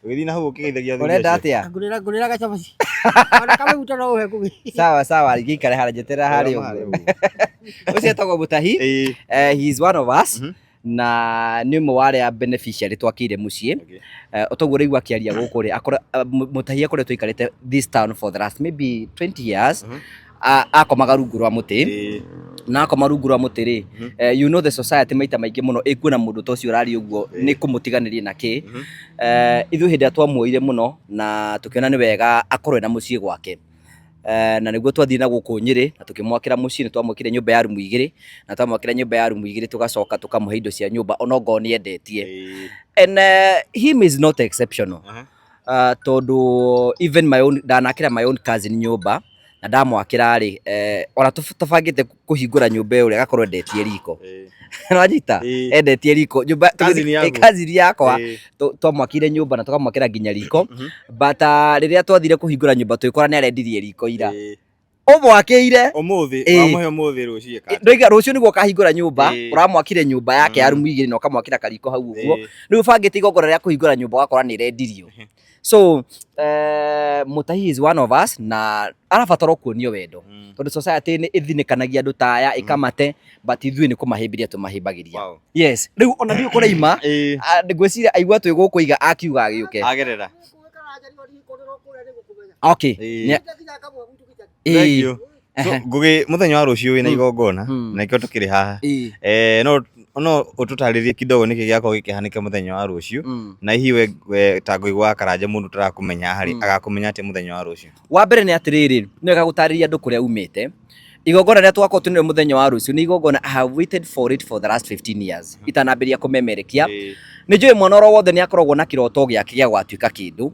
Ũgĩthiĩ na hau ũkĩgeithagia athuri Ũrenda acio. atĩa? Ngũrĩra ngũrĩra gacabaci. Ona kamũguta no ũhe ngũgĩ. Sawa sawa, gĩikare harĩa njeterera harĩa ũguo. Ũcio etagwo Mũtahi. Ĩĩ. He is one of us. Na nĩ ũmwe wa arĩa beneficiary twakĩire mũciĩ. Toguo ũraigua akĩaria gũkũ rĩ, Mũtahi akoretwo aikarĩte this town for the last maybe 20 years. Akomaga rungu rwa mũtĩ. Na akoma rungu rwa mũtĩ rĩ, you know the society maita maingĩ mũno ĩkuona mũndũ ta ũcio ũraria ũguo nĩ kũmũtiganĩria na kĩ. Ithuĩ hĩndĩ ĩrĩa twamuoire mũno na tũkĩona nĩ wega akorwo ena mũciĩ gwake. Na nĩguo twathiĩ na gũkũ Nyĩrĩ na tũkĩmwakĩra mũciĩ, nĩ twamwakĩire nyũmba ya rumu igĩrĩ, na twamwakĩra nyũmba ya rumu igĩrĩ tũgacoka tũkamũhe indo cia nyũmba ona okorwo nĩ endetie. And him is not exceptional. Tondũ even my own, ndanakĩra my own cousin nyũmba na ndamwakĩra rĩ, ona tũbangĩte kũhingũra nyũmba ĩyo rĩ, agakorwo endetie riko. Nĩwanyita? Endetie riko. Nyũmba Cousin yaku? Cousin yakwa twamwakĩire nyũmba na tũkamwakĩra nginya riko. But rĩrĩa twathire kũhingũra nyũmba tũgĩkora nĩ arendirie riko ira. Ũmwakĩire Ũmũthĩ, Ĩĩ. wamũhe ũmũthĩ rũciũ ĩka. Ndoiga rũciũ nĩguo ũkahingũra nyũmba, ũramwakire nyũmba yake ya rumu igĩrĩ na ũkamwakĩra kariko hau ũguo. Rĩu ũbangĩte igongona rĩa kũhingũra nyũmba ũgakora nĩ ĩrendirio. So Mũtahi is one of us na arabatara kuonio wendo tondũ society nĩ ĩthinĩkanagia andũ ta aya ĩkamate, but ithuĩ nĩ kũmahĩmbĩria tũmahĩmbagĩria. Yes, rĩu ona ndiũĩ kũraima, ngwĩciria aigua twĩ gũkũ iga akiuga agĩũke. Agerera. Okay. Thank you. So, Ngũgĩ mũthenya wa rũciũ wĩna igongona na nĩkĩo tũkĩrĩ haha. No no ũtũtarĩrie kidogo nĩkĩ gĩakorwo gĩkĩhanĩka mũthenya wa rũciũ na hihi we ta Ngũgĩ wa Karanja mũndũ ũtarakũmenya harĩ agakũmenya atĩa mũthenya wa rũciũ? Wa mbere nĩ atĩrĩrĩ, nĩ wega gũtarĩria andũ kũrĩa umĩte. Igongona rĩrĩa tũgakorwo twĩnarĩo mũthenya wa rũciũ nĩ igongona I have waited for it for the last 15 years itanambĩrĩria kũmemerekia. Nĩ njũĩ mwana oro wothe nĩ akoragwo na kĩroto gĩake gĩa gũgatuĩka kĩndũ.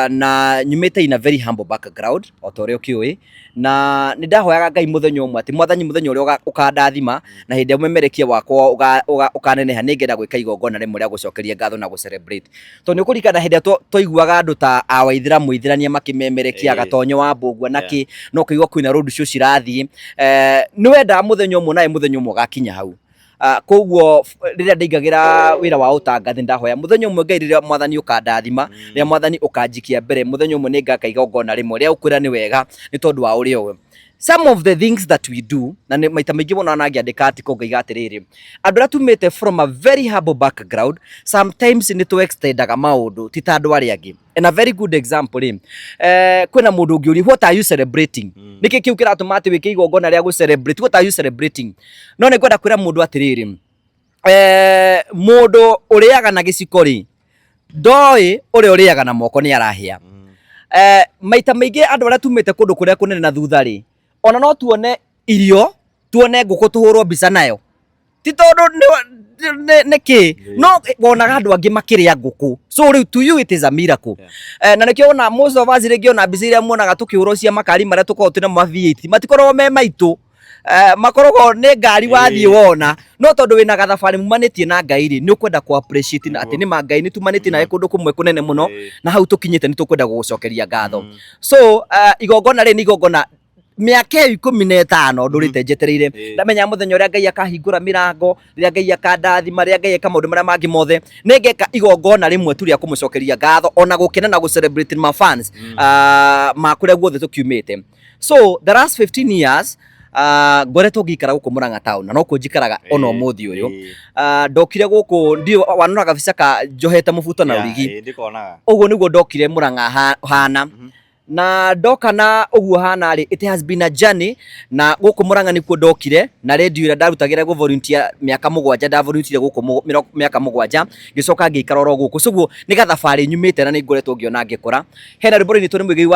Na nyumĩte in a very humble background o ta ũrĩa ũkĩũĩ, na nĩ ndahoyaga Ngai mũthenya ũmwe atĩ Mwathani mũthenya ũrĩa ũkandathima na hĩndĩ ĩrĩa ũmemerekia wakwa ũkaneneha nĩ ngenda gwĩka igongona rĩmwe rĩa gũcokeria ngatho na gũ celebrate. Tondũ nĩ ũkũririkana hĩndĩ ĩrĩa twaiguaga andũ ta a Waithĩramu Aithĩrania makĩmemerekia Gatonyo wa Mbũgua na kĩ, na ũkaigua kwĩna road show cirathiĩ, nĩ wendaga mũthenya ũmwe nawe mũthenya ũmwe ũgakinya hau. Koguo rĩrĩa ndaingagĩra wĩra wa ũtangathi ndahoya mũthenya ũmwe Ngai rĩrĩa Mwathani ũkandathima, rĩrĩa Mwathani ũkanjikia mbere, mũthenya ũmwe nĩ ngaka igongona rĩmwe rĩa gũkwĩra nĩ wega nĩ tondũ wa ũrĩa ũĩ. Some of the things that we do, na nĩ maita maingĩ mũno ona ngĩandĩka article ngaiga atĩrĩrĩ, andũ arĩa tumĩte from a very humble background, sometimes nĩ tũ extendaga maũndũ ti ta andũ arĩa angĩ. And a very good example rĩ, kwĩna mũndũ ũngĩũria what are you celebrating? Nĩkĩ kĩu kĩratũma atĩ wĩke igongona rĩa gũ celebrate? What are you celebrating? No nĩ ngwenda kwĩra mũndũ atĩrĩrĩ, mũndũ ũrĩaga na gĩciko rĩ, ndoĩ ũrĩa ũrĩaga na moko nĩ arahĩa. Maita maingĩ andũ arĩa tumĩte kũndũ kũrĩa kũnene na thutha rĩ, ona no tuone irio, tuone ngũkũ tũhũrwo mbica nayo. Ti tondũ nĩ kĩ, no wonaga andũ angĩ makĩrĩa ngũkũ. So rĩu to you it is a miracle. Na nĩkĩo wona most of us rĩngĩ ona mbica iria muonaga tũkĩhũrwo cia makari marĩa tũkoragwo twĩna ma V8 matikoragwo me maitũ. Makoragwo nĩ ngari wathiĩ wona, no tondũ wĩna gathabarĩ mumanĩtie na Ngai rĩ, nĩ ũkwenda kũ appreciate na atĩ nĩ ma Ngai nĩ tumanĩtie nawe kũndũ kũmwe kũnene mũno, na hau tũkinyĩte nĩ tũkwenda gũgũcokeria ngatho. So igongona rĩrĩ nĩ igongona mĩaka ĩyo 15 ndũrĩte njetereire. Ndamenya mũthenya ũrĩa Ngai akahingũra mĩrango, rĩrĩa Ngai akandathima, rĩrĩa Ngai eka maũndũ marĩa mangĩ mothe, nĩ ngeka igongona rĩmwe tu rĩa kũmũcokeria ngatho ona gũkena na gũ celebrate ma fans ma kũrĩa guothe tũkiumĩte. So the last 15 years ngoretwo ngĩikara gũkũ Murang'a town na nokuo njikaraga ona ũmũthĩ ũyũ. Ndokire gũkũ ndiũ wanona gabica ka njohete mũbuto na rũrigi. Ũguo nĩguo ndokire Murang'a hana. Na ndoka na ũguo hana rĩ, it has been a journey na gũkũ Murang'a nĩkuo ndokire na radio ĩrĩa ndarutagĩra gũ volunteer mĩaka 7, nda volunteer gũkũ mĩaka 7, ngĩcoka ngĩikara oro gũkũ. So ũguo nĩ gathabarĩ nyumĩte na nĩ ngoretwo ngĩona ngĩkũra. Hena rwĩmbo rũinĩtwo nĩ Muigai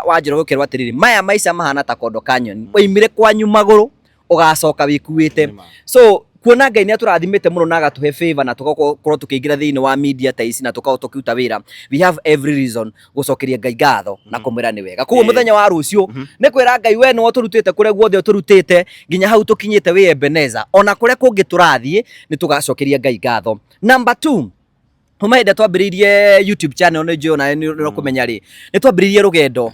wa Njoroge ũkerwo atĩrĩrĩ, maya maica mahana ta kondo ka nyoni, waimire kwanyu magũrũ ũgacoka wĩkuĩte. So kuona Ngai nĩ atũrathimĩte mũno na agatũhe favor na tũgakorwo tũkĩingĩra thĩinĩ wa media ta ici na tũgakorwo tũkĩruta wĩra, we have every reason gũcokeria Ngai ngatho na kũmwĩra nĩ wega. Koguo mũthenya wa rũciũ nĩ kwĩra Ngai we nĩwe ũtũrutĩte kũrĩa guothe ũtũrutĩte nginya hau tũkinyĩte wĩ Ebeneza, ona kũrĩa kũngĩ tũrathiĩ nĩ tũgacokeria Ngai ngatho. Number 2, kuma hĩndĩ ĩrĩa twambĩrĩirie YouTube channel nĩ njũĩ onawe nĩ ũkũmenya rĩ, nĩ twambĩrĩirie rũgendo.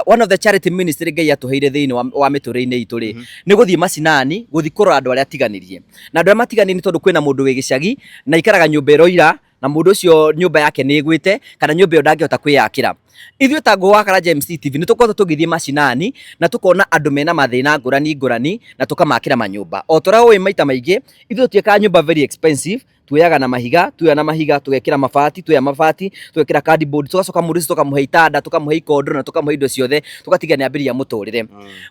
One of the charity ministry Ngai atũheire thĩinĩ wa mĩtũrĩre-inĩ itũ rĩ, nĩ gũthiĩ macinani, gũthiĩ kũrora andũ arĩa atiganĩrie. Na andũ arĩa matiganĩrie nĩ tondũ kwĩna mũndũ wĩ gĩcagi na aikaraga nyũmba ĩroira, Na mũndũ ũcio nyũmba yake nĩ ĩgwĩte kana nyũmba ĩyo ndangĩhota kwĩyakĩra. Ithuĩ ta Ngũgũ wa Karanja MC TV nĩ tũkoretwo tũgĩthiĩ macinani na tũkona andũ mena mathĩna ngũrani ngũrani na tũkamakĩra manyũmba. O ta ũrĩa ũĩ maita maingĩ ithuĩ tũtiĩkaga nyũmba very expensive, tuoyaga na mahiga, tuoya na mahiga tũgekĩra mabati, tuoya mabati tũgekĩra cardboard, tũgacoka mũndũ ũcio tũkamũhe itanda, tũkamũhe ikondoro na tũkamũhe indo ciothe, tũgatiga nĩ ambĩrĩria mũtũrĩre.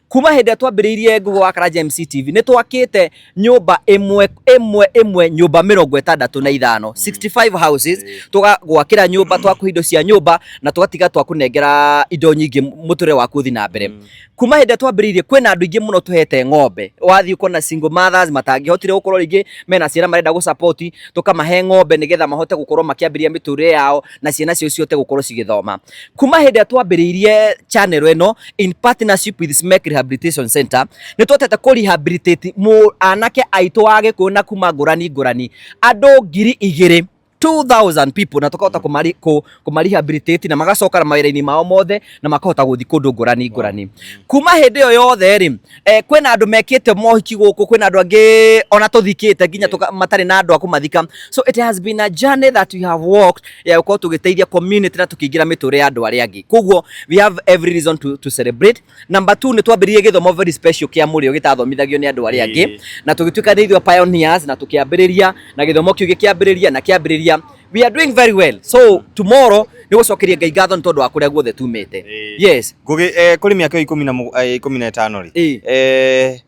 Kuma hĩndĩ ĩrĩa twambĩrĩirie Ngũgũ wa Karanja MC TV nĩ twakĩte nyũmba ĩmwe ĩmwe ĩmwe nyũmba 65, 65 houses, tũgagwakĩra nyũmba, twakũhe indo cia nyũmba na tũgatiga twakũnengera indo nyingĩ mũtũrĩre waku ũthiĩ na mbere. Kuma hĩndĩ ĩrĩa twambĩrĩirie kwĩna andũ aingĩ mũno tũhete ng'ombe, wathiĩ ũkona single mothers matangĩhotire gũkorwo rĩngĩ mena ciana marenda gũ support, tũkamahe ng'ombe nĩgetha mahote gũkorwo makĩambĩrĩria mĩtũrĩre yao na ciana ciao cihote gũkorwo cigĩthoma. Kuma hĩndĩ ĩrĩa twambĩrĩirie channel ĩno in partnership with SMEC Rehabilitation Center, nĩ tũhotete kũ rehabilitate anake aitũ a Gĩkũyũ na kuma ngũrani ngũrani andũ 2000, 2000 people, na tukahota kũma rehabilitate na magacoka na mawĩra-inĩ mao mothe na makahota gũthiĩ kũndũ ngũrani ngũrani. Kuma hĩndĩ ĩyo yothe rĩ, kwĩna andũ mekĩte mohiki gũkũ, kwĩna andũ angĩ ona tũthikĩte nginya matarĩ na andũ a kũmathika. So it has been a journey that we have walked ya gũkorwo tũgĩteithia community na tũkĩingĩra mĩtũrĩre ya andũ arĩa angĩ. Koguo we have every reason to celebrate. Number 2, nĩ twambĩrĩirie gĩthomo very special kĩa mũrĩo gĩtathomithagio nĩ andũ arĩa angĩ, na tũgĩtuĩka nĩ ithuĩ pioneers na tũkĩambĩrĩria, na gĩthomo kĩu gĩkĩambĩrĩria na kĩambĩrĩria. We are doing very well. So tomorrow nĩ gũcokeria Ngai ngatho nĩ tondũ wa kũrĩa guothe tumĩte. Yes. Ngũgĩ, kũrĩ mĩaka 15 rĩ,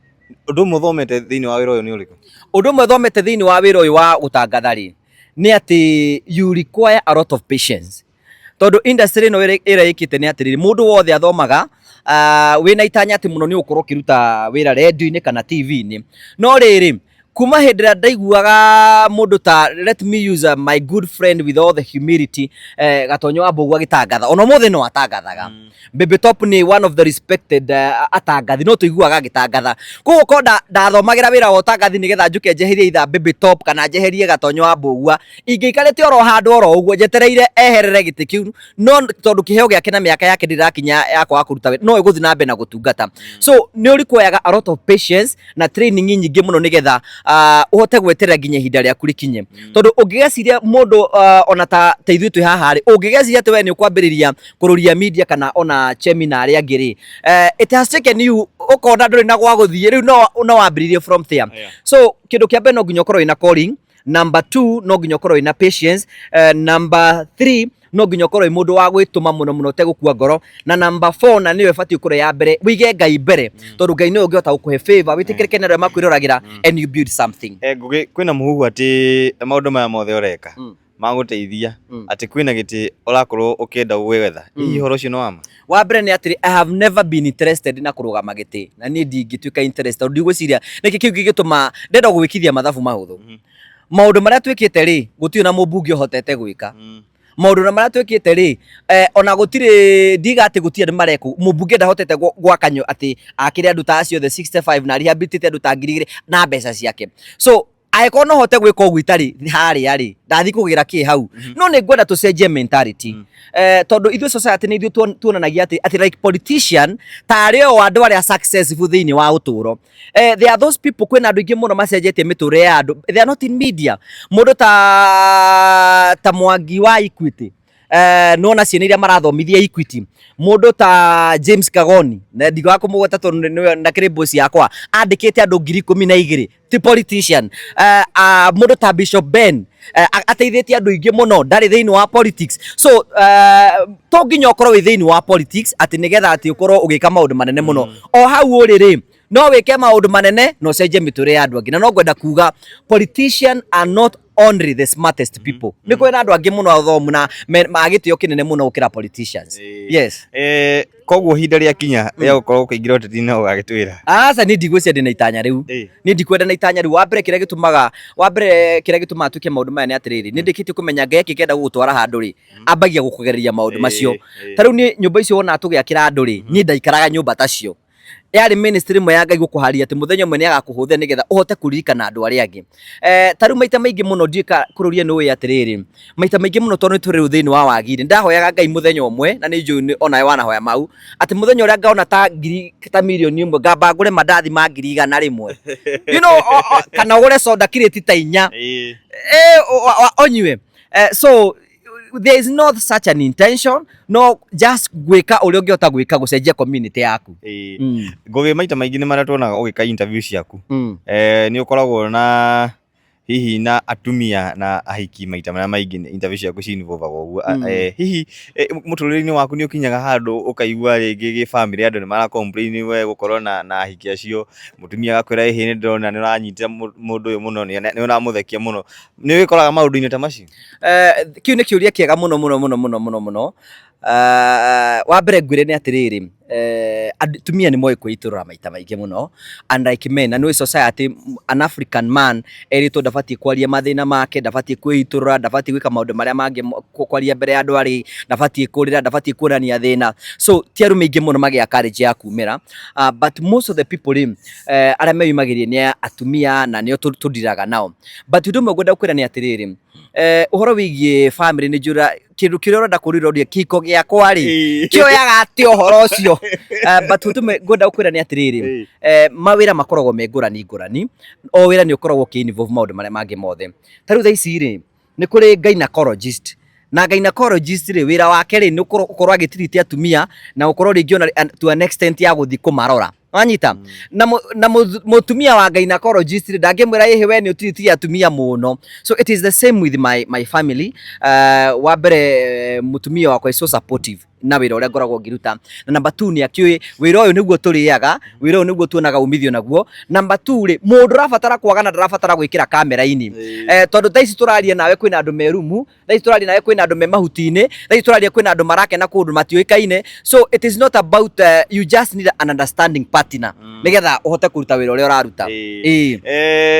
ũndũ ũmwe ũthomete thĩinĩ wa wĩra ũyũ nĩ ũrĩkũ? Ũndũ ũmwe thomete thĩinĩ wa wĩra ũyũ wa gũtangatha rĩ, nĩ atĩ you require a lot of patience. Tondũ industry ĩno ĩrĩa ĩkĩte nĩ atĩrĩrĩ, mũndũ wothe athomaga, wĩna itanya atĩ mũno nĩ ũgũkorwo ũkĩruta wĩra radio-inĩ kana TV-inĩ. No rĩrĩ, kuma hĩndĩ ĩrĩa ndaiguaga mũndũ ta, let me use my good friend with all the humility, Gatonyo wa Mbũgũ agĩtangatha, ona ũmũthĩ no atangathaga. Baby Top nĩ one of the respected atangathi, no tũiguaga agĩtangatha. Koguo korwo ndathomagĩra wĩra wa ũtangathi nĩgetha njũke njeherie either Baby Top kana njeherie Gatonyo wa Mbũgua, ingĩikarĩte oro handũ oro ũguo njetereire eherere gĩtĩ kĩu, no tondũ kĩheo gĩake na mĩaka yake ndĩrakinya ya kwaga kũruta wĩra, no ĩgũthiĩ na mbere na gũtungata. So nĩ ũrikwoyaga a lot of patience na training nyingĩ mũno nĩgetha ũhote gweterera nginya ihinda rĩaku rĩkinye. Tondũ ũngĩgeciria mũndũ, ona ta ithuĩ twĩ haha rĩ, ũngĩgeciria atĩ we nĩ ũkwambĩrĩria kũrũria media kana ona Chemi na arĩa angĩ rĩ, it has taken you ũkona ndũrĩ na gwa gũthiĩ rĩu, no wambĩrĩrie from there. So kĩndũ kĩa mbere no nginya ũkorwo wĩna calling. Number 2, no nginya ũkorwo wĩna patience. Number 3, no nginya ũkorwo wĩ mũndũ wa gwĩtũma mũno mũno ũtegũkua ngoro. Na number 4, na nĩyo ĩbatiĩ gũkorwo ya mbere, wĩige Ngai mbere, tondũ Ngai nĩwe ũngĩhota gũkũhe favor, wĩtĩkĩrĩke nĩ arĩa makwĩroragĩra, and you build something. Ngũgĩ, kwĩna mũhuhu atĩ maũndũ maya mothe ũreka magũteithia, atĩ kwĩna gĩtĩ ũrakorwo ũkĩenda gwetha. Hihi ũhoro ũcio nĩ wa ma? Wa mbere nĩ atĩrĩ, I have never been interested na kũrũgama gĩtĩ, na niĩ ndingĩtuĩka interested tondũ ndigwĩciria nĩkĩ kĩu gĩgĩtũma ndenda gwĩkithia mathabu mahũthũ. Maũndũ marĩa twĩkĩte rĩ, gũtirĩ na mũmbunge ũhotete gwĩka. Maũndũ marĩa twĩkĩte rĩ, ona gũtirĩ, ndiga atĩ gũtirĩ andũ marekwo, mũmbunge ndahotete gwaka atĩ akĩre andũ ta acio othe 65 na rehabilitate andũ ta 2000 na mbeca ciake. So angĩkorwo no hote gwĩka ũguo itarĩ harĩa rĩ, ndathiĩ kũgĩra kĩ hau? No nĩ ngwenda tũcenjie mentality. Tondũ ithuĩ society nĩ ithuĩ tuonanagia atĩ like politician tarĩ o andũ arĩa successful thĩinĩ wa ũtũũro. There are those people, kwĩna andũ aingĩ mũno macenjetie mĩtũrĩre ya andũ, they are not in media. Mũndũ ta Mwangi wa Equity, nona ciana iria marathomithia Equity, mũndũ ta James Kagoni, na ndigaga kũmũgweta tondũ nĩwe na kĩrĩ boss yakwa, andĩkĩte andũ 12,000, ti politician. Mũndũ ta Bishop Ben, ateithĩtie andũ aingĩ mũno, ndarĩ thĩinĩ wa politics. So to nginya ũkorwo wĩ thĩinĩ wa politics atĩ nĩgetha atĩ ũkorwo ũgĩka maũndũ manene mũno. O hau ũrĩ rĩ, no wĩke maũndũ manene na ũcenjie mĩtũrĩre ya andũ angĩ. Na no ngwenda kuga politician are not only the smartest people. Nĩ kũrĩ na andũ angĩ mũno athomu na ma gĩtĩo kĩnene mũno gũkĩra politicians. Yes. Koguo ihinda rĩa kinya rĩa gũkorwo ũkĩingĩra ũteti no ũgagĩtwĩra? Aca, niĩ ndigwĩciria ndĩna itanya rĩu. Niĩ ndikwenda na itanya rĩu. Wa mbere kĩrĩa gĩtũmaga, wa mbere kĩrĩa gĩtũmaga twĩke maũndũ maya nĩ atĩrĩrĩ, nĩ ndĩkĩtie kũmenya Ngai akĩenda gũgũtwara handũ rĩ, ambagia gũkũgereria maũndũ macio. Ta rĩu niĩ nyũmba icio wonaga tũgĩakĩra andũ rĩ, niĩ ndaikaraga nyũmba tacio. Yarĩ ministry ĩmwe ya Ngai gũkũharia atĩ mũthenya ũmwe nĩ agakũhũthĩra nĩgetha ũhote kũririkana andũ arĩa angĩ. Ta rĩu maita maingĩ mũno ndiũĩ ka kũrũria nĩ ũĩ atĩrĩrĩ, maita maingĩ mũno tondũ nĩ tũrĩ rĩu thĩinĩ wa wagi rĩ, ndahoyaga Ngai mũthenya ũmwe, na nĩ njũĩ onawe wanahoya mau, atĩ mũthenya ũrĩa ngaona ta ngiri ta mirioni ĩmwe ngamba ngũre mandathi ma 100,000. You know, kana ũgũre soda kirĩti ta inya. Ũnyue. So there is not such an intention, no just gwĩka ũrĩa ũngĩhota gwĩka gũcenjia community yaku. Ngũgĩ, maita maingĩ nĩ marĩa tuonaga ũgĩka interview ciaku, nĩ ũkoragwo na hihi na atumia na ahiki. Maita marĩa maingĩ interview ciaku ci-involve-aga ũguo. Hihi mũtũrĩre-inĩ waku nĩ ũkinyaga handũ ũkaigua rĩngĩ gĩ family andũ nĩ mara complain we gũkorwo na ahiki acio, mũtumia agakwĩra, "Ĩhĩ, nĩ ndĩrona nĩ ũranyita mũndũ ũyũ mũno, nĩ ũramũthekia mũno"? Nĩ wĩkoraga maũndũ-inĩ ta macio? Kĩu nĩ kĩũria kĩega mũno mũno mũno mũno mũno mũno. Wa mbere ngwĩre nĩ atĩrĩrĩ, atumia nĩ moĩ kwĩitũrũra maita maingĩ mũno, unlike men. Na nĩ society, an African man erĩtwo ndabatiĩ kwaria mathĩna make, ndabatiĩ kwĩitũrũra, ndabatiĩ gwĩka maũndũ marĩa mangĩ, kwaria mbere ya andũ arĩ, ndabatiĩ kũrĩra, ndabatiĩ kuonania thĩna. So ti arũme aingĩ mũno magĩa courage ya kumĩra. But most of the people rĩ, arĩa meyumagĩria nĩ atumia na nĩo tũndiraga nao. But ũndũ ũmwe ngwenda gũkwĩra nĩ atĩrĩrĩ, ũhoro wĩgiĩ family, nĩ njũra kĩndũ kĩrĩa ũrenda kũrira ũrie kĩhiko gĩakwa rĩ, kĩoyaga atĩa ũhoro ũcio? But ũndũ ũmwe ngwenda gũkwĩra nĩ atĩrĩrĩ, mawĩra makoragwo me ngũrani ngũrani, o wĩra nĩ ũkoragwo ũkĩ involve maũndũ marĩa mangĩ mothe. Ta rĩu thaa ici rĩ, nĩ kũrĩ gynecologist, na gynecologist rĩ, wĩra wake rĩ, nĩ gũkorwo agĩtiriti atumia na gũkorwo rĩngĩ ona to an extent ya gũthiĩ kũmarora, wanyita? Na mũtumia wa gynecologist rĩ, ndangĩmwĩra, "Ĩhĩ, we nĩ ũtiritirie atumia mũno." So it is the same with my family. Wa mbere, mũtumia wakwa is so supportive na wĩra ũrĩa ngoragwo ngĩruta, na number 2, nĩ akĩũĩ wĩra ũyũ nĩguo tũrĩaga, wĩra ũyũ nĩguo tuonaga umithio naguo. Number 2 rĩ, mũndũ ũrabatara kwagana ndarabatara gwĩkĩra kamera-inĩ, tondũ thaa ici tũraria nawe kwĩna andũ me rumu, thaa ici tũraria nawe kwĩna andũ me mahuti-inĩ, thaa ici tũraria kwĩna andũ marakena kũndũ matiũĩkaine. So it is not about, you just need an understanding partner nĩgetha ũhote kũruta wĩra ũrĩa ũraruta. Ĩĩ.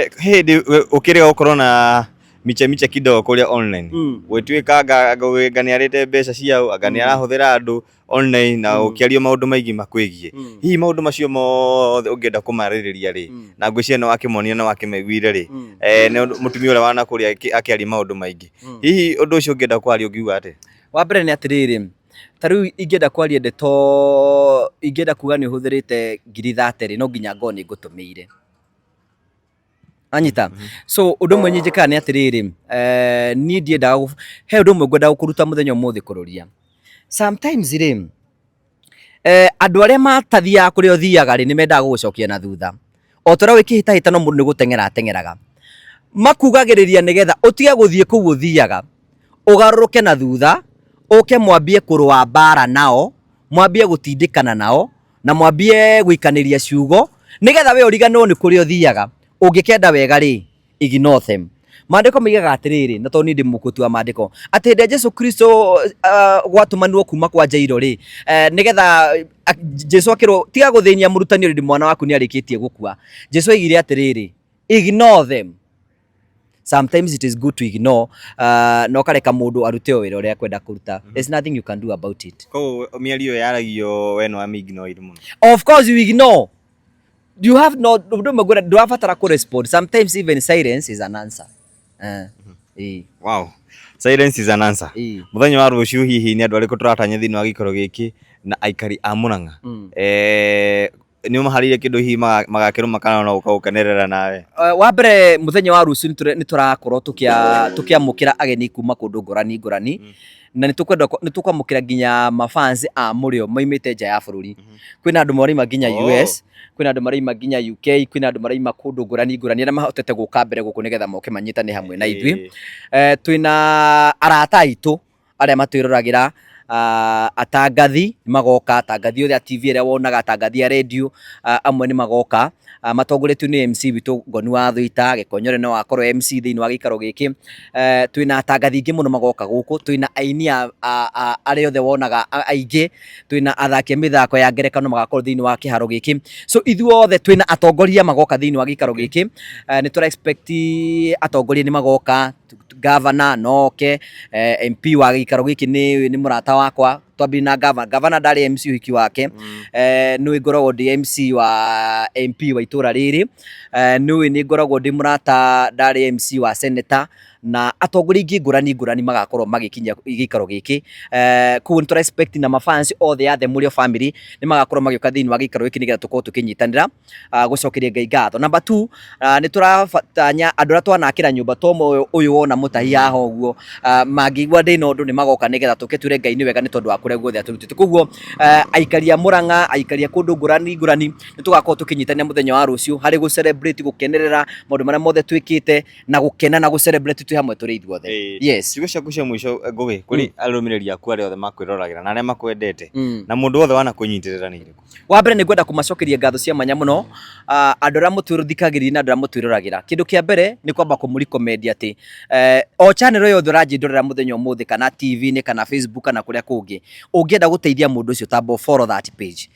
Hĩndĩ ũkĩrĩga gũkorwo na miche miche kidogo kũrĩa online, gwĩtuĩka anga anga nĩ arĩte mbeca ciao, anga nĩ arahũthĩra andũ online, na ũkĩario maũndũ maingĩ makwĩgiĩ. Hihi maũndũ macio mothe ũngĩenda kũmarĩrĩria rĩ, na ngwĩciria nĩ wakĩmonia na wakĩmaiguire rĩ, nĩ ũndũ- mũtumia ũrĩa wanakũrĩa akĩaria maũndũ maingĩ, hihi ũndũ ũcio ũngĩenda kwaria ũngiuga atĩa? Wa mbere nĩ atĩrĩrĩ, ta rĩu ingĩenda kwaria ndeto, ingĩenda kuga nĩ ũhũthĩrĩte 30,000 rĩ, no nginya ngorwo nĩ ngũtũmĩire, anyita? So ũndũ ũmwe niĩ njĩkaga nĩ atĩrĩrĩ, niĩ ndiendaga he ũndũ ũmwe ngwenda gũkũruta mũthenya ũmũthĩ kũrũria. Sometimes rĩ, andũ arĩa matathiaga kũrĩa ũthiaga rĩ, nĩ mendaga gũgũcokia na thutha. O ta ũrĩa wĩkĩhĩtahĩtano, mũndũ nĩ gũteng'era ateng'eraga, makugagĩrĩria nĩgetha ũtige gũthiĩ kũu ũthiaga, ũgarũrũke na thutha, ũke mwambie kũrũa mbara nao, mwambie gũtindĩkana nao na mwambie gũikanĩria ciugo, nĩgetha we ũriganĩrwo nĩ kũrĩa ũthiaga. Ũngĩkenda wega rĩ, ignore them. Maandĩko moigaga atĩrĩrĩ, na tondũ niĩ ndĩ mũkũtu wa maandĩko, atĩ hĩndĩ ya Jesu Kristo, gwatũmanirwo kuma kwa Jairo rĩ, nĩgetha Jesu akĩrwo, "Tiga gũthĩnia mũrutani, already mwana waku nĩ arĩkĩtie gũkua." Jesu oigire atĩrĩrĩ, "Ignore them." Sometimes it is good to ignore, na ũkareka mũndũ arute o wĩra ũrĩa akwenda kũruta. There's nothing you can do about it. Koguo mĩario ĩyo yaragio, we nĩ wamĩ-ignore mũno? Of course you ignore. You have no ũndũ ũmwe ngwĩra, ndũrabatara kũ respond. Sometimes even silence is an answer. Ĩĩ. Wow, silence is an answer. Ĩĩ. Mũthenya wa rũciũ, hihi nĩ andũ arĩkũ tũratanya thĩinĩ wa gĩikaro gĩkĩ na aikari a Murang'a? Nĩ ũmaharĩirie kĩndũ hihi magakĩrũma kana no gũka gũkenerera nawe? Wa mbere, mũthenya wa rũciũ nĩ tũrakorwo tũkĩamũkĩra ageni kuma kũndũ ngũrani ngũrani, na nĩ tũkwenda nĩ tũkwamũkĩra nginya mafans a Mũrĩo maumĩte nja ya bũrũri. Kwĩna andũ maraima nginya US, kwĩna andũ maraima nginya UK, kwĩna andũ maraima kũndũ ngũrani ngũrani, arĩa mahotete gũka mbere gũkũ nĩgetha moke manyitane hamwe na ithuĩ. Twĩna arata aitũ arĩa matwĩroragĩra, atangathi nĩ magoka, atangathi othe a TV arĩa wonaga, atangathi a radio amwe nĩ magoka, matongoretio nĩ MC witũ Ngoni wa Thũita Gĩkonyore, no akorwo MC thĩinĩ wa gĩikaro gĩkĩ. Twĩna atangathi aingĩ mũno magoka gũkũ, twĩna aini arĩa othe wonaga aingĩ, twĩna athaki a mĩthako ya ngerekano magakorwo thĩinĩ wa kĩharo gĩkĩ. So ithuothe twĩna atongoria magoka thĩinĩ wa gĩikaro gĩkĩ. Nĩ tũra expect atongoria nĩ magoka, governor no oke, MP wa gĩikaro gĩkĩ nĩ mũrata wakwa. Twambire na gavana, gavana ndarĩ MC ũhiki wake. Nĩũĩ ngoragwo ndĩ MC wa MP wa itũra rĩrĩ. Nĩũĩ nĩ ngoragwo ndĩ mũrata, ndarĩ MC wa senator na atongoria aingĩ ngũrani ngũrani magakorwo magĩkinya gĩikaro gĩkĩ. Koguo nĩ tũra expect na mafans othe a The Mũrĩo family nĩ magakorwo magĩũka thĩinĩ wa gĩikaro gĩkĩ nĩgetha tũkorwo tũkĩnyitanĩra gũcokeria Ngai ngatho. Number two, nĩ tũratanya andũ arĩa twanakĩra nyũmba to ũyũ wona mũtahi haha ũguo, mangĩigua ndĩna ũndũ nĩ magoka nĩgetha tũke twĩre Ngai nĩ wega nĩ tondũ wa kũrĩa guothe atũrutĩte. Koguo aikari a Mũrang'a, aikari a kũndũ ngũrani ngũrani nĩ tũgakorwo tũkĩnyitanĩra mũthenya wa rũciũ harĩ gũ celebrate, gũkenerera maũndũ marĩa mothe twĩkĩte na gũkena na gũ celebrate twĩ hamwe tũrĩ ithuothe. Yes. Ciugo ciaku cia mũico Ngũgĩ kũrĩ arũmĩrĩri aku arĩa othe makwĩroragĩra na arĩa makwendete na mũndũ wothe wanakũnyitĩrĩra nĩ irĩkũ? Wa mbere nĩ ngwenda kũmacokeria ngatho cia mwanya mũno andũ arĩa mũtũthikagĩrĩria na andũ arĩa mũtwĩroragĩra. Kĩndũ kĩa mbere nĩ kwamba kũmũ recommend atĩ o channel yothe ũranjĩndorera mũthenya ũmũthĩ kana TV-inĩ kana Facebook kana kũrĩa kũngĩ, ũngĩenda gũteithia mũndũ ũcio tamba ũ follow that page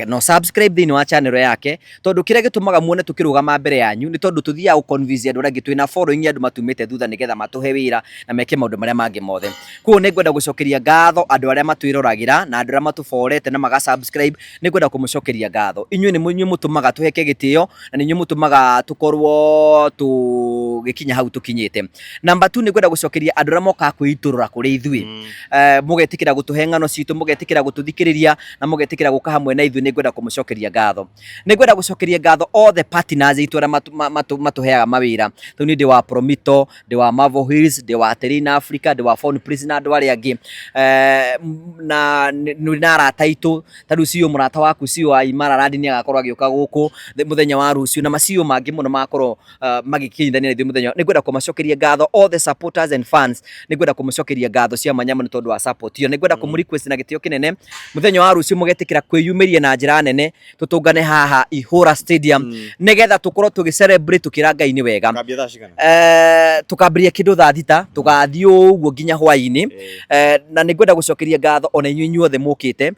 na ũ subscribe thĩinĩ wa channel yake, tondũ kĩrĩa gĩtũmaga muone tũkĩrũgama mbere yanyu nĩ tondũ tũthiaga gũ convince andũ arĩa angĩ twĩna following ya andũ matumĩte thutha nĩgetha matũhe wĩra na meke maũndũ marĩa mangĩ mothe. Koguo nĩ ngwenda gũcokeria ngatho andũ arĩa matwĩroragĩra na andũ arĩa matũborete na maga subscribe, nĩ ngwenda kũmũcokeria ngatho. Inyuĩ nĩ inyuĩ mũtũmaga tũheke gĩtĩo na nĩ inyuĩ mũtũmaga tũkorwo tũgĩkinya hau tũkinyĩte. Number two, nĩ ngwenda gũcokeria andũ arĩa mokaga kwĩitũrũra kũrĩ ithuĩ. Mũgetĩkĩra gũtũhe ng'ano citũ, mũgetĩkĩra gũtũthikĩrĩria na mũgetĩkĩra gũka hamwe na ithuĩ, nĩ ngwenda kũmũcokeria ngatho. Nĩ ngwenda gũcokeria ngatho all the partners aitũ arĩa matũheaga mawĩra. Rĩu niĩ ndĩ wa Promito, ndĩ wa Marvel Hills, ndĩ wa Terrain Africa, ndĩ wa Phone Prince na andũ arĩa angĩ. Na nĩ na arata aitũ, ta rĩu CEO mũrata waku CEO wa Imara Land nĩ agakorwo agĩũka gũkũ mũthenya wa rũciũ na ma CEO mangĩ mũno magakorwo magĩkinyithania na ithuĩ mũthenya. Nĩ ngwenda kũmacokeria ngatho all the supporters and fans, nĩ ngwenda kũmũcokeria ngatho cia mwanya mũno tondũ wa support ĩyo. Nĩ ngwenda kũmũ request na gĩtĩo kĩnene mũthenya wa rũciũ mũgetĩkĩra kwĩyumĩria na njĩra nene tũtũngane haha Ihũra Stadium nĩgetha tũkorwo tũgĩ celebrate tũkĩra Ngai nĩ wega. Kambia thaa cigana? Tũkambĩrĩria kĩndũ thaa 6 tũgathiĩ ũguo nginya hwaĩ-inĩ. Na nĩ ngwenda gũcokeria ngatho ona inyuĩ inyuothe mũkĩte.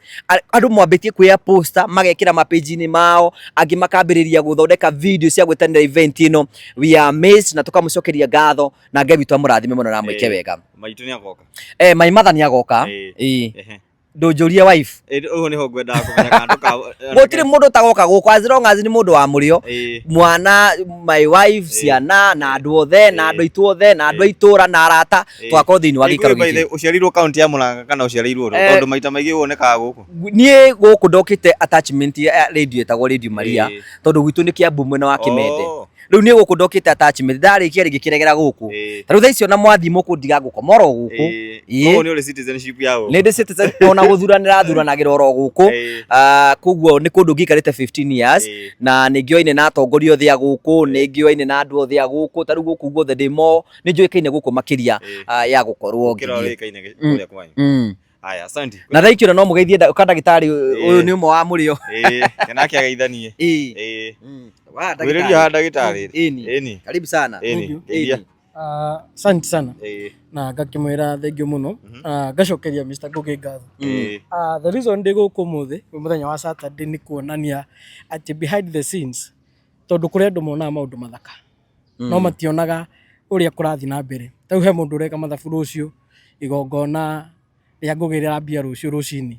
Andũ mwambĩtie kuoya poster magekĩra mapage-inĩ mao, angĩ makambĩrĩria gũthondeka video cia gwĩtanĩra event ĩno. We are amazed na tũkamũcokeria ngatho na Ngai witũ amũrathime mũno na amwĩke wega. Maitũ nĩ agoka. My mother nĩ agoka. Ehe. Ndũnjũrie wife. Ũguo nĩho ngwendaga kũmenya kana ndũka Gũtirĩ mũndũ ũtagoka gũkũ as long as nĩ mũndũ wa mũrĩo. Mwana, my wife, ciana na andũ othe na andũ aitũ othe na andũ a itũra na arata tũgakorwo thĩinĩ wa gĩikaro gĩkĩ. Ũciarĩirwo kaunti ya Murang'a kana ũciarĩirwo rũ? Tondũ maita maingĩ wonekaga gũkũ. Niĩ gũkũ ndokĩte attachment ya radio ĩtagwo Radio Maria tondũ gwitũ nĩ Kiambu mwena wa Kĩmende. Rĩu niĩ gũkũ ndokĩte attachment ndarĩkia rĩngĩ kĩregera gũkũ. Ta rĩu thaa ici ona mwathiĩ mũkũndiga ngũkoma oro gũkũ. Koguo nĩ ũrĩ citizenship ya gũkũ. Nĩ ndĩ citizen ona gũthuranĩra thuranagĩra oro gũkũ. Koguo nĩ kũndũ ngĩikarĩte 15 years na nĩ ngĩoaine na atongoria othe a gũkũ, nĩ ngĩoaine na andũ othe a gũkũ, ta rĩu gũkũ guothe ndĩ mo nĩ njũĩkaine gũkũ makĩria ya gũkorwo Gũkĩra ngĩthiĩ. ũĩkaine kũrĩa kwanyu. Aya, asante. Na thaa ici ona no mũgeithie ndagĩtarĩ ũyũ nĩ ũmwe wa mũrĩo. Nake ageithanie. Wa Ngwĩrĩria haha ndagĩtarĩ. Ĩni. Ĩni. Karibu sana. Ĩni. Ĩni. Asante sana. Na ngakĩmwĩra thengiũ mũno. Ngacokeria Mr. Ngũgĩ ngatho. The reason ndĩ gũkũ ũmũthĩ mũthenya wa Saturday nĩ kuonania atĩ behind the scenes, tondũ kũrĩ andũ monaga maũndũ mathaka no mationaga ũrĩa kũrathiĩ na mbere. Ta rĩu he mũndũ ũreka mathabu rũciũ, igongona rĩa Ngũgĩ rĩrambia rũciũ rũcinĩ.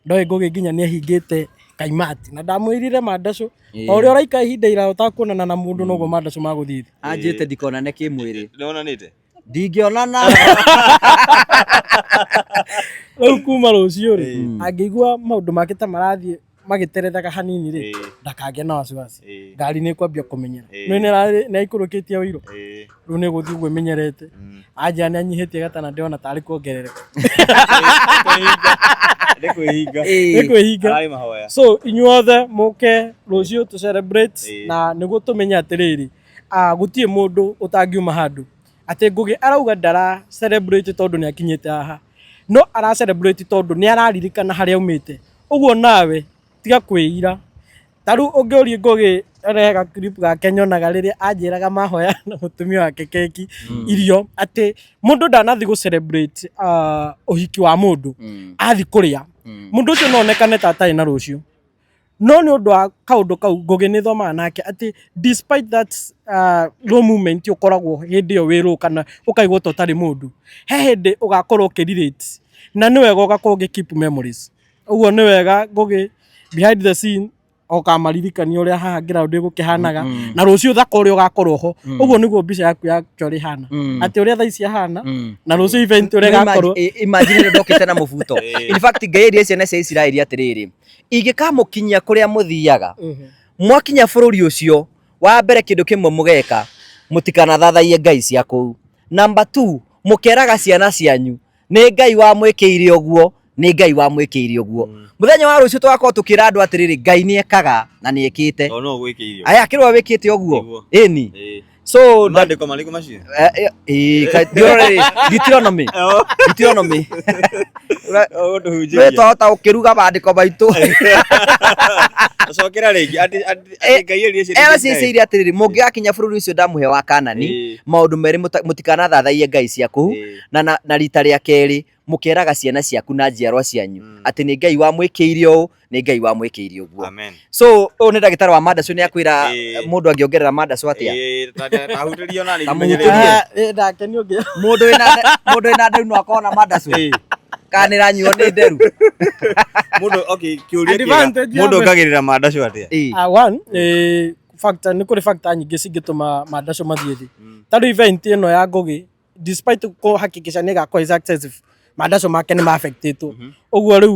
Ndoĩ Ngũgĩ nginya nĩ ahingĩte kaimati na ndamwĩrire mandacũ o ũrĩa ũraikara ihinda iraya ũtakuonana na mũndũ noguo mandacũ magũthiĩ thĩ. Anjĩte ndikonane kĩmwĩrĩ. Nĩwonanĩte? Ndingĩonana. Rĩu kuma rũciũ rĩ, angĩigua maũndũ make ta marathiĩ magĩterethaga hanini rĩ, ndakagĩe na wasiwasi. Ngari nĩ ĩkwambia kũmenyera. Nĩ nĩ aikũrũkĩtie ũiro. Rĩu nĩ gũthiĩ ũguo ĩmenyerete. Anjĩra nĩ anyihĩtie gatana ndĩrona tarĩ kuongerereka. Nĩ kwĩhinga. Nĩ kwĩhinga. Ararĩ mahoya. So inyuothe mũke rũciũ tũ celebrate na nĩguo tũmenye atĩrĩrĩ, gũtirĩ mũndũ ũtangiuma handũ. Atĩ Ngũgĩ arauga ndara celebrate tondũ nĩ akinyĩte haha. No ara celebrate tondũ nĩ araririkana harĩa aumĩte. Ũguo nawe tiga kwĩira. Ta rĩu ũngĩũria Ngũgĩ rehe ga clip gake nyonaga rĩrĩa anjĩraga mahoya na mũtumia wake keki irio atĩ mũndũ ndanathiĩ gũ celebrate ũhiki wa mũndũ athiĩ kũrĩa mũndũ ũcio no onekane ta atarĩ na rũciũ no nĩ ũndũ wa kaũndũ kau Ngũgĩ nĩ thomaga nake atĩ despite that low moment ũkoragwo hĩndĩ ĩyo wĩ low kana ũkaigua ta ũtarĩ mũndũ he hĩndĩ ũgakorwo ũkĩ relate. Na nĩ wega ũgakorwo ũgĩ keep memories. Ũguo nĩ wega Ngũgĩ behind the scene ũkamaririkania ũrĩa haha ground ĩgũkĩhanaga na rũciũ thaka ũrĩa ũgakorwo ho. Ũguo nĩguo mbica yaku ya actually ĩhana, atĩ ũrĩa thaa ici ahana na rũciũ event ũrĩa ĩgakorwo. Imagine rĩrĩa ndokĩte na mũbuto. In fact, Ngai erire ciana cia Isiraeli atĩrĩrĩ, ingĩkamũkinyia kũrĩa mũthiaga, mwakinya bũrũri ũcio wa mbere, kĩndũ kĩmwe mũgeka, mũtikanathathaiye ngai cia kũu. Number 2, mũkeraga ciana cianyu nĩ Ngai wamwĩkĩire ũguo, nĩ Ngai wamwĩkĩire ũguo. Mũthenya wa rũciũ tũgakorwo tũkĩra andũ atĩrĩrĩ, Ngai nĩ ekaga na nĩ ekĩte. Tondũ no gwĩkĩire. Aya kĩrĩa wĩkĩte ũguo. Nĩguo. Ĩni. So Maandĩko marĩkũ macio? Ndiũrorere Deuteronomy, Deuteronomy. Ũgũtũhunjĩria. We twahota gũkĩruga maandĩko maitũ. Cokera rĩngĩ atĩ Ngai erire ciana Era cia Isiraeli. ciĩcĩire atĩrĩrĩ, mũngĩgakinya bũrũri ũcio ndamũhe wa Kanani, maũndũ merĩ, mũtikanathathaiye ngai cia kũu, na rita rĩa kerĩ, mũkeraga ciana ciaku na njiarwa cianyu atĩ nĩ Ngai wamwĩkĩire ũũ, nĩ Ngai wamwĩkĩire ũguo. Amen. So ũyũ nĩ ndagĩtarĩ wa mandacu, nĩ akwĩra mũndũ angĩongerera mandacu atĩa. Tahutĩrio na Ta mũhutĩrie. Ah, ndakenio ngĩ Mũndũ wĩna nderu no akorwo na mandacu, kana nĩ ĩranyuo nĩ nderu? Mũndũ, okay, kĩũria kĩega. Advantage ya Mũndũ ongagĩrĩra mandacu atĩa? Ah, one, factor nĩ kũrĩ factor nyingĩ cingĩtũma mandacu mathiĩ thĩ. Ta rĩu event ĩno ya Ngũgĩ, despite kũhakikisha nĩ ĩgakorwo ĩ successful, mandacu make nĩ ma affectĩtwo. Ũguo rĩu